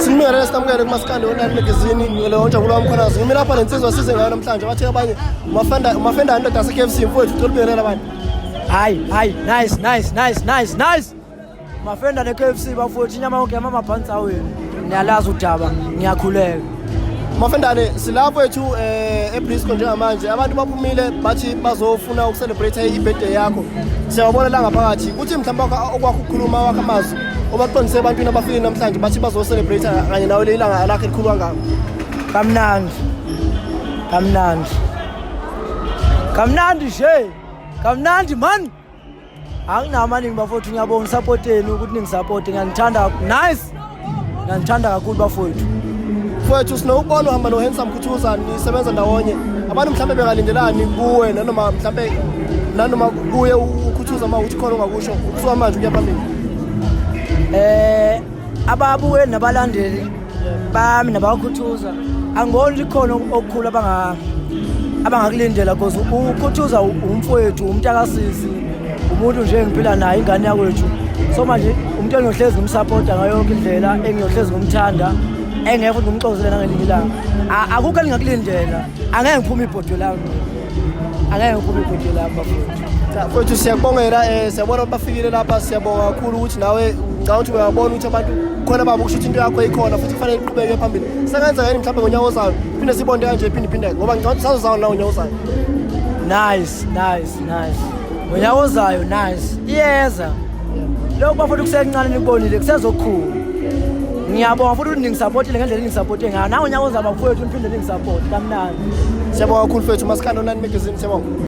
Sinibingelele sinamukele kuMaskandi Online Magazine ngibingelele uNjabulo waMkhwanazi. Ngimi lapha nensizwa size ngayo namhlanje bathe abanye umafenda umafenda indoda yase KFC mfowethu ucela ubingelela abantu. Hayi hayi nice nice nice nice nice. Mafenda ne KFC bafowethu inyama yonke yamamabhansi awenu. Niyalazi udaba ngiyakhuleka. Mafendane silapho ethu eh eBriscoe njengamanje abantu baphumile bathi bazofuna ukucelebrate ibirthday yakho. Siyabona la ngaphakathi uthi mhlawumbe okwakho ukukhuluma wakho amazwi obaqondise ebantwini abafikile namhlanje bathi bazocelebrate kanye nawe leli langa lakho elikhulu kangaka. Kamnandi. Kamnandi. Kamnandi nje. Kamnandi man. Anginawo amaningi bafowethu ngiyabonga support yenu ukuthi ningisupporte ngiyanithanda nice. Ngiyanithanda kakhulu bafowethu. Mfowethu sinokubona uhamba no-Handsome Khuthuza nisebenza ndawonye abantu mhlawumbe bengalindelani kuwe nanoma mhlawumbe nanoma kuye ukhuthuza uma uthi khona ongakusho kusuka manje ukuya phambili. Eh ababukeli nabalandeli bami nabakhuthuza angiboni likhona okukhulu abanga abangakulindela because ukhuthuza umfowethu umntakasisi umuntu nje engiphila naye ingane yakwethu so manje umuntu engiyohlezi ngimsapota ngayo yonke indlela engiyohlezi ngimthanda engeke futhi ngimxozele nangelinye ilanga akukho engingakulindela angeke ngiphume ibhodwe lami angeke ngiphume ibhodwe lami bafowethu. Cha mfowethu siyakubongela siyabona ukuthi bafikile lapha siyabonga kakhulu ukuthi nawe ngicabanga ukuthi uyabona ukuthi abantu khona baba kusho ukuthi into yakho ikhona futhi kufanele iqhubeke phambili. Sengenza yini mhlawumbe ngonyaka ozayo phinde sibonde kanje iphinde iphinde ngoba ngicabanga ukuthi sazozayo la ngonyaka ozayo. Nice nice nice ngonyaka ozayo nice iyeza lokhu bafowethu kusencane nikubonile kusezokhulu ngiyabonga futhi ukuthi ningisapotile ngendlela eningisapote ngayo nangonyaka ozayo bafowethu niphinde ningisapote kamnandi. Siyabonga kakhulu mfethu Maskandi Online Magazine siyabonga.